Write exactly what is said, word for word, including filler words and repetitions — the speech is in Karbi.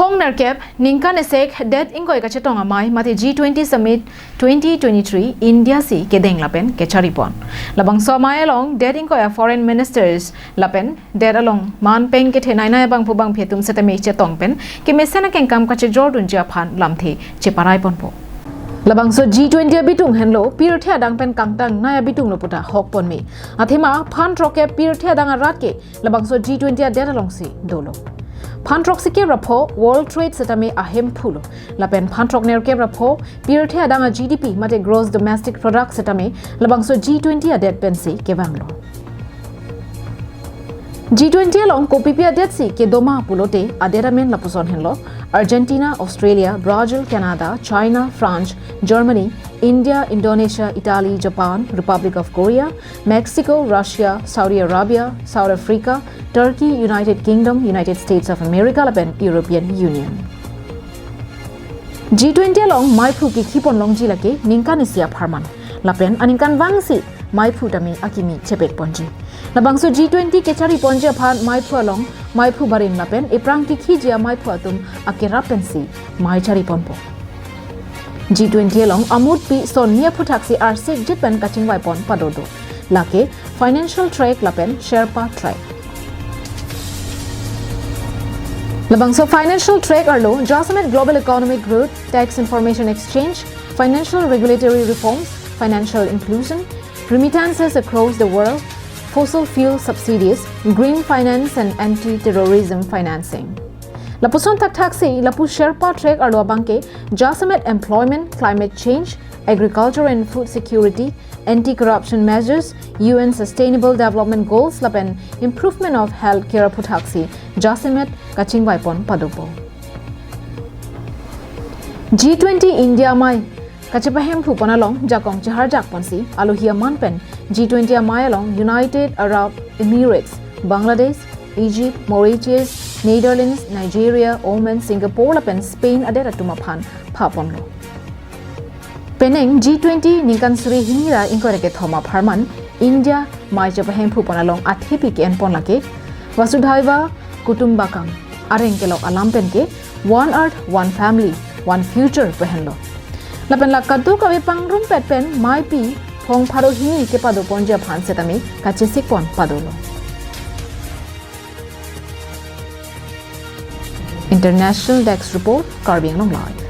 Kong nerkep, ningkan esek det ingkoi kachetong amei mate G twenty Summit twenty twenty-three India si kedeng lapen kecharipon. Labangso amei along det ingkoi a foreign ministers lapen det along man peng kethenei nai abangphu bangphi atum setame chetong pen kemesen akengkam kachejordunji aphan lamthe cheparaiponpo. Labangso G twenty abitung henlo pirthe adang pen kangtangnei abitung lo puta hokponme. Athema phan throkkep pirthe adang arat ke labangso G twenty adet alongsi dolo. Phan throksi kep ra pho World Trade setame ahemphu lo. Lapen phan throk nerkep ra pho pirthe adang a G D P mate Gross Domestic Product setame labangso G twenty adet pensi kevanglo. G twenty along kopipi adet si kedoma pulote adet amen lapuson henlo: Argentina, Australia, Brazil, Canada, China, France, Germany, India, Indonesia, Italy, Japan, Republic of Korea, Mexico, Russia, Saudi Arabia, South Africa, Turkey, United Kingdom, United States of America lapen European Union. G twenty along meiphu kekhipon longji lake ningkan isi apharman. Lapen aningkanvang si meiphu tame akimi chepekponji. Labangso G twenty kechariponji aphan meiphu along meiphu barim lapen ephrang kekhiji ameiphu atum akerap pensi mei chariponpo. G twenty along amutpi sonni aphuthaksi arsikjit pen kachingvaipon pado do. Lake financial track lapen Sherpa track. Labangso financial track arlo jasemet global economic growth, tax information exchange, financial regulatory reforms, financial inclusion, remittances across the world, fossil fuel subsidies, green finance and anti-terrorism financing. Lapuson thakthaksi lapu Sherpa track arlo abangke jasemet employment, climate change, agriculture and food security, anti-corruption measures, U N Sustainable Development Goals lapen improvement of healthcare aphuthaksi jasemet kachingvaipon padopo. G twenty India amei kachepahemphupon along jakong cheharjakponsi alohi aman pen G twenty amei along United Arab Emirates, Bangladesh, Egypt, Mauritius, Netherlands, Nigeria, Oman, Singapore lapen Spain adet atum aphan phaponlo. Penang G twenty ningkan suri hini ra ingkoi ra kethom apharman India amei chepahemphupon along athepi ke-enpon lake Vasudhaiva Kutumbakam areng kelok alam penke One Earth, One Family, One Future pu henlo. Lapen la kadokave pangrumpet pen meipi phong pharo hini kepadoponji aphan setame kachesikpon padolo. International Desk Report, Karbi Anglong Live.